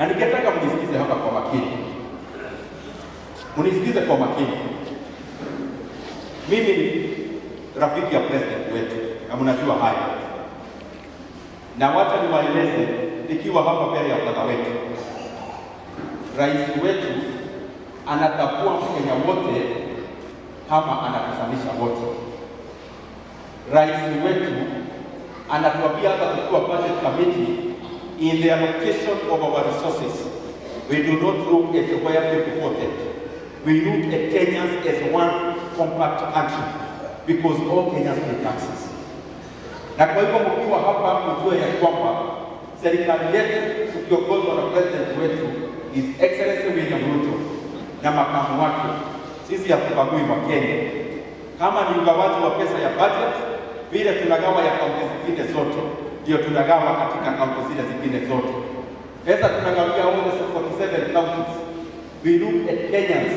Na ningetaka mnisikize hapa kwa makini, mnisikize kwa makini. Mimi ni rafiki ya president wetu na mnajua haya, na wacha niwaeleze nikiwa hapa mbele ya father wetu, rais wetu anatambua Mkenya wote kama anakusanisha wote. Rais wetu anatuambia hata tukiwa budget committee, in the allocation of our resources, we do not look at where people voted. We look at Kenyans as one compact country because all Kenyans pay taxes. Na kwa hivyo mkiwa hapa mjue ya kwamba serikali yetu tukiongozwa na president wetu, His Excellency William Ruto, na makamu wake, sisi hatubagui Wakenya. Kama ni ugawaji wa pesa ya budget, vile tunagawa ya kaunti zingine zote, ndio tunagawa katika kaunti zile zingine zote. Pesa tunagawia all the 47 counties. We look at Kenyans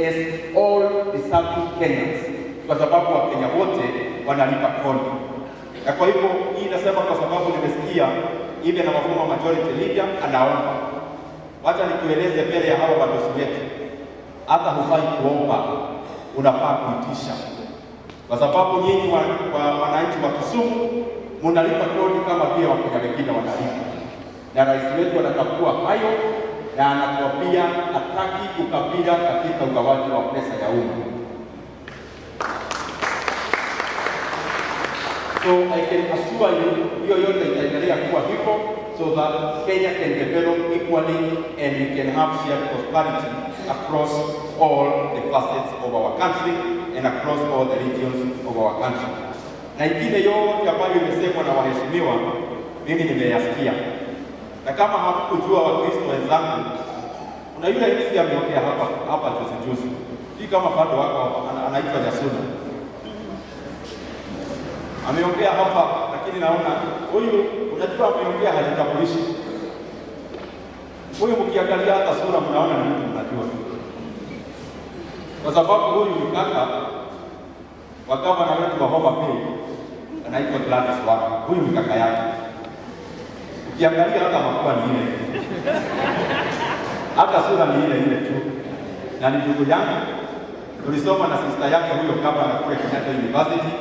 as all deserving Kenyans, kwa sababu Wakenya wote wanalipa kodi. Na kwa hivyo hii nasema kwa sababu nimesikia even na former majority leader anaomba. Wacha nikueleze mbele ya hawa wadosi wetu, hata hufai kuomba, unafaa kuitisha, kwa sababu nyinyi wananchi wa Kisumu munalipa kodi kama vile Wakenya wengine wanalipa, na rais wetu anatambua hayo na anatuambia hataki ukabila katika ugawaji wa pesa ya umma. So I can assure you hiyo yote itaendelea kuwa hivyo so that Kenya can develop equally and we can have shared prosperity across all the facets of our country and across all the regions of our country. Na ingine yote ambayo imesemwa na waheshimiwa, mimi nimeyasikia, na kama hamkujua, Wakristo wenzangu, kuna yule MC ameongea hapa hapa juzi juzi, si kama bado wako hapa, anaitwa Nyasuna, ameongea hapa, lakini naona huyu, unajua ameongea hajitambulishi. Huyu mkiangalia hata sura mnaona ni mtu mnajua, kwa sababu huyu ni kaka wa gavana wetu wa Homa Bay, anaitwa Gladys Wanga. Huyu ni kaka yake. Ukiangalia hata mapua ni ile, hata sura ni ile ile tu, na ni ndugu yangu. Tulisoma na sister yake huyo gavana kule Kenyatta University,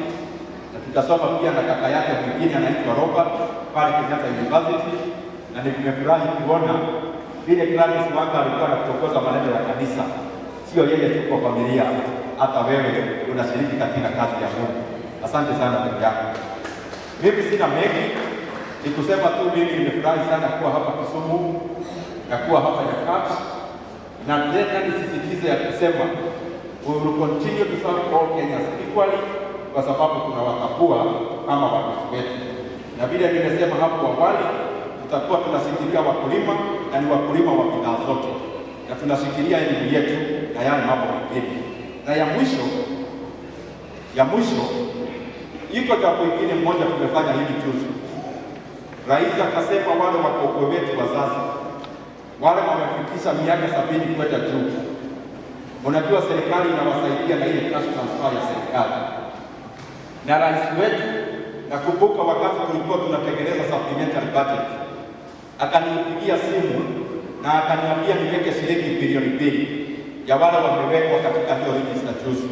na tukasoma pia na kaka yake mwingine anaitwa Robert pale Kenyatta University, na nimefurahi kuona vile Gladys Wanga alikuwa anatuongoza maneno ya kanisa. Sio yeye tu kwa familia, hata wewe unashiriki katika kazi ya Mungu. Asante sana ndugu yangu. Mimi sina mengi, ni kusema tu mimi nimefurahi sana kuwa hapa Kisumu na kuwa hapa Nyakach, na tena nisisitize ya kusema we will continue to serve all Kenyans equally, kwa sababu tunawatambua kama wadosi wetu, na vile nimesema hapo awali, tutakuwa tunashikilia wakulima na ni wakulima wa bidhaa zote, na tunashikilia elimu yetu na yale mambo mengine. Na ya mwisho, iko jambo ingine mmoja tumefanya hivi juzi. Rais akasema wale wakongwe wetu wazazi, wale wamefikisha miaka 70 kwenda juu, unajua serikali inawasaidia na ile cash transfer ya serikali. Na rais wetu, nakumbuka wakati tulikuwa tunatengeneza supplementary budget, akanipigia simu na akaniambia niweke shilingi bilioni 2 ya wale wamewekwa katika hiyo register juzi.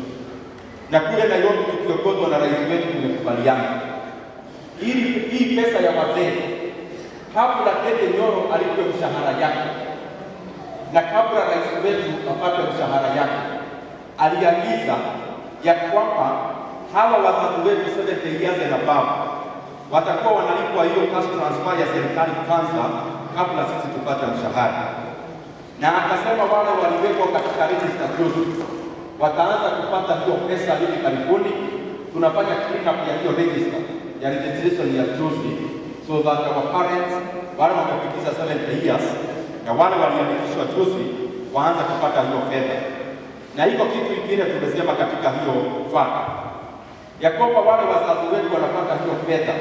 Na kule Nairobi tukiongozwa na rais wetu tumekubaliana ili hii pesa ya wazee, kabla Ndindi Nyoro alipwe mshahara yake na kabla rais wetu apate mshahara yake, aliagiza ya kwamba hawa wazazi wetu 70 years and above watakuwa wanalipwa hiyo cash transfer ya serikali kwanza kabla sisi tupate mshahara. Na akasema wale waliwekwa katika register juzi wataanza kupata hiyo pesa hivi karibuni. Tunafanya clean up ya hiyo register ya registration ya juzi so that our parents wale wamefikisha 70 years na wale waliandikishwa juzi waanza kupata hiyo fedha. Na iko kitu kingine tumesema katika hiyo fund ya kwamba wale wazazi wetu wanapata hiyo fedha,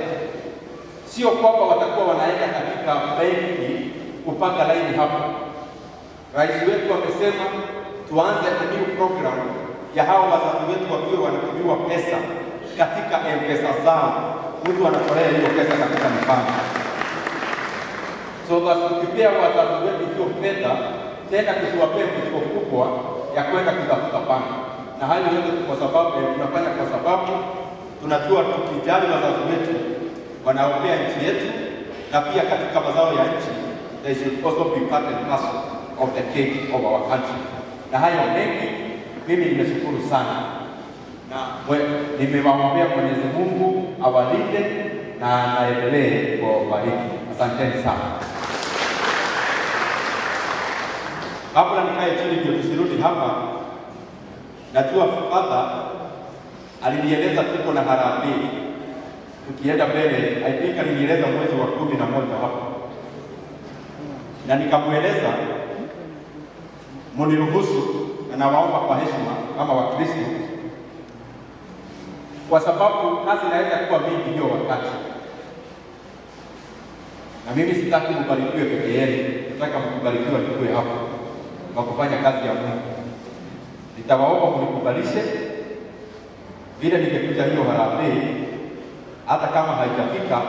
sio kwamba watakuwa wanaenda katika benki kupanga laini hapo. Rais wetu amesema tuanze a new program ya hawa wazazi wetu wakiwa wanatumiwa pesa katika M-Pesa zao, mtu anatolea hiyo pesa katika mipango. So So that tukipea wazazi wetu hiyo fedha, tena tusiwapee mzigo kubwa ya kwenda kutafuta banki. Na hayo yote kwa sababu tunafanya kwa sababu tunajua tukijali wazazi wetu wanaombea nchi yetu, na pia katika mazao ya nchi, they should also be part and parcel of the cake of our country. Na hayo mengi, mimi nimeshukuru sana na nimewaombea Mwenyezi Mungu awalinde na anaendelee kuwabariki. Asanteni sana. Kabla nikae chini ndio tusirudi hapa, najua Father alinieleza tuko na harambee tukienda mbele. I think alinieleza mwezi wa 11 hapo, na nikamweleza muniruhusu, na nawaomba kwa heshima kama Wakristo, kwa sababu kazi inaweza kuwa mingi hiyo wakati, na mimi sitaki mbarikiwe peke yenu, nataka mkubarikiwe nikuwe hapo kwa kufanya kazi ya Mungu. Nitawaomba mnikubalishe vile ningekuja hiyo harambee, hata kama haijafika,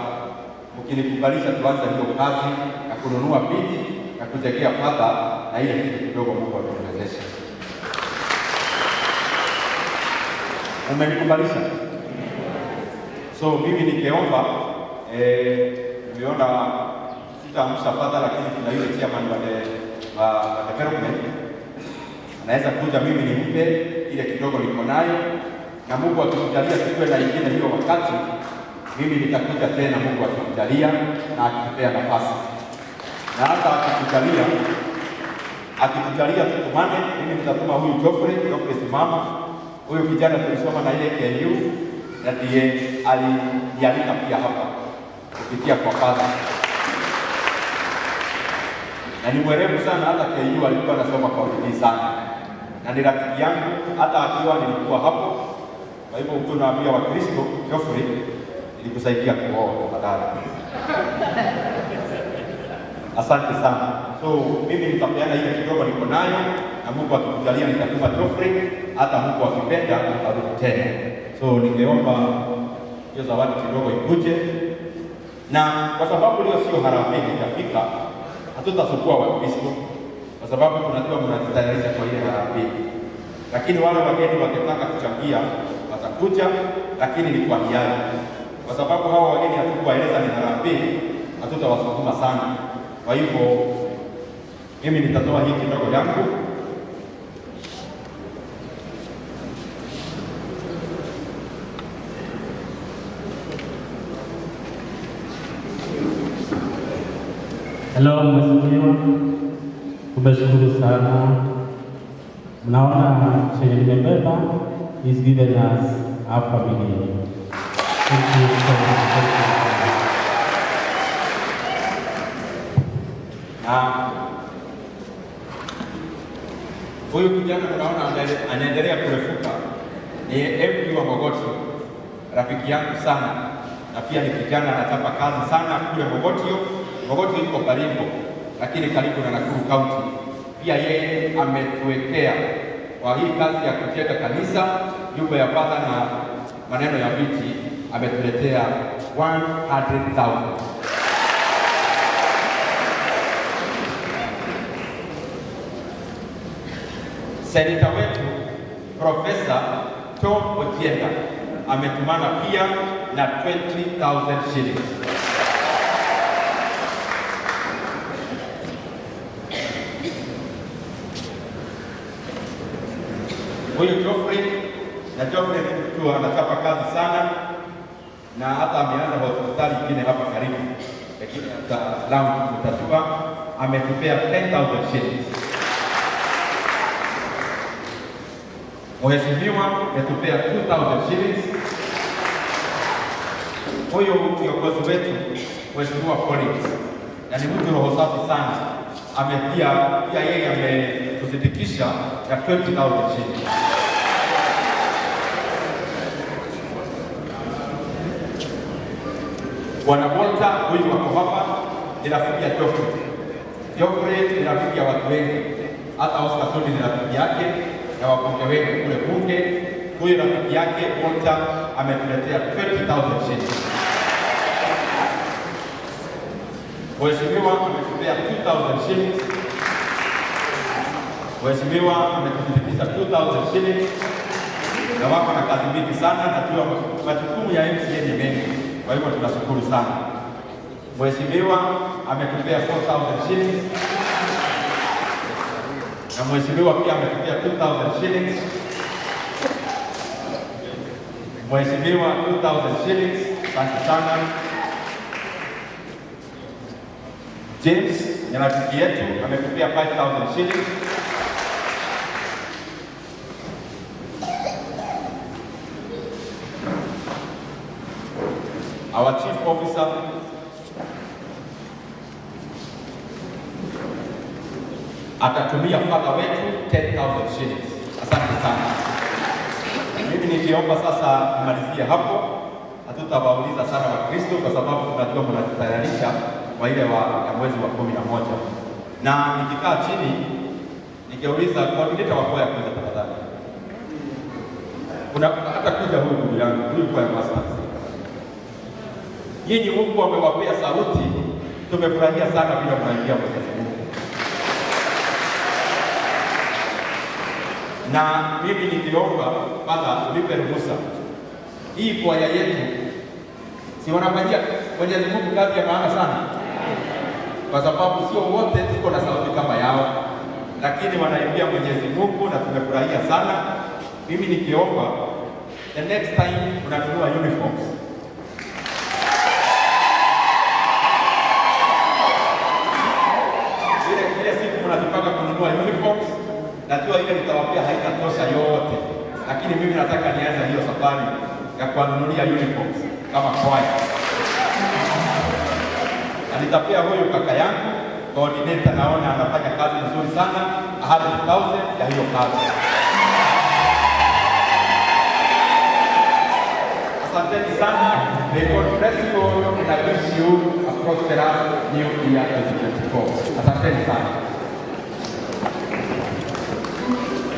mkinikubalisha tuanze hiyo kazi ya kununua viti na kujengea Father na ile kitu kidogo Mungu atuwezeshe. Umenikubalisha? So mimi ningeomba, nimeona sitaamsha Father, lakini kuna yule chairman wa development anaweza kuja, mimi nimpe ile kidogo niko nayo, na Mungu akitujalia tuwe na ingine hiyo wakati, mimi nitakuja tena, Mungu akitujalia na akitupea nafasi, na hata akitujalia tutumane, mimi nitatuma huyu Geoffrey. Geoffrey simama, huyu kijana tulisoma na ile KU, na ndiye alinialika pia hapa kupitia kwa Father, na ni mwerevu sana, hata KU alikuwa anasoma kwa bidii sana, na ni rafiki yangu, hata akiwa nilikuwa hapo. Kwa hivyo ukiwa unaambia Wakristo, Geoffrey, nilikusaidia kuoa tafadhali. Asante sana. So mimi nitapeana ile kidogo niko nayo, na Mungu akikujalia nitatuma Geoffrey, hata Mungu akipenda atarudi tena. So ningeomba hiyo zawadi kidogo ikuje, na kwa sababu leo sio harambee haijafika, hatutasukua Wakristo kwa sababu tunajua mnajitayarisha kwa ile harambee, lakini wale wageni wakitaka kuchangia watakuja, lakini ni kwa hiari, kwa sababu hawa wageni hatukuwaeleza ni harambee, hatutawasukuma sana. Kwa hivyo mimi nitatoa hii kidogo yangu. Hello mheshimiwa, tumeshukuru sana. Mnaona chenye nimebeba is given us our family. Thank you so much. Thank you so much. Na huyu kijana mnaona anaendelea kurefuka ni MP wa Mogotio, rafiki yangu sana, na pia ni kijana anachapa kazi sana kule Mogotio. Mogotio iko Baringo, lakini karibu na Nakuru County. Pia yeye ametuwekea kwa hii kazi ya kujenga kanisa, nyumba ya Father na maneno ya viti, ametuletea 100,000. Seneta wetu Profesa Tom Ojienda ametumana pia na 20,000 shillings. Huyu Geoffrey, na Geoffrey ni mtu anachapa kazi sana, na hata ameanza hospitali nyingine hapa karibu, lakini hata lounge mtatua, ametupea 10,000 shillings. Mheshimiwa ametupea 2,000 shillings. Huyu kiongozi wetu Mheshimiwa Collins, na ni mtu roho safi sana, ametia pia yeye ametusindikisha na 20,000 shillings. Bwana Walter huyu wako hapa ni rafiki ya Geoffrey. Geoffrey ni rafiki ya watu wengi, hata Oscar Sudi ni rafiki yake na wabunge wengi kule bunge. Huyu rafiki yake Walter ametuletea 20,000 shillings. Mheshimiwa ametupea ametupea 2000 shillings. Mheshimiwa ametufikisha 2000 shillings na wako na kazi mingi sana, najua majukumu ya MCA ni mengi, kwa hivyo tunashukuru sana. Mheshimiwa ametupea 4000 shillings na mheshimiwa pia ametupea 2000 shillings. Mheshimiwa 2000 shillings, asante sana. James ni rafiki yetu ametupea 5000 shillings. Our chief officer atatumia father wetu 10,000 shillings. Asante sana. Mimi nikiomba sasa nimalizie hapo, hatutawauliza sana Wakristo kwa sababu tunajua mnajitayarisha kwa ile ya mwezi wa 11. Na nikikaa chini nikiuliza coordinator wa kwaya kuja tafadhali. Kuna hata kuja huyu ndugu yangu, huyu kwaya master. Nyinyi Mungu amewapea sauti, tumefurahia sana vile mnaingia Mwenyezi Mungu. Na mimi nikiomba Father, unipe ruhusa hii kwaya yetu, si wanafanyia Mwenyezi Mungu kazi ya maana sana, kwa sababu sio wote tuko na sauti kama yao, lakini wanaimbia Mwenyezi Mungu na tumefurahia sana. Mimi nikiomba the next time unanunua uniforms ile siku mnatupanga kununua uniforms, najua ile nitawapea haitatosha yote, lakini mimi nataka nianze hiyo safari ya kuwanunulia uniforms kama kwaya. Na nitapea huyu kaka yangu coordinator, naona anafanya kazi nzuri sana, 100,000 ya hiyo kazi. Asanteni sana. May God bless you all and I wish you a prosperous new year 2024. Asanteni sana.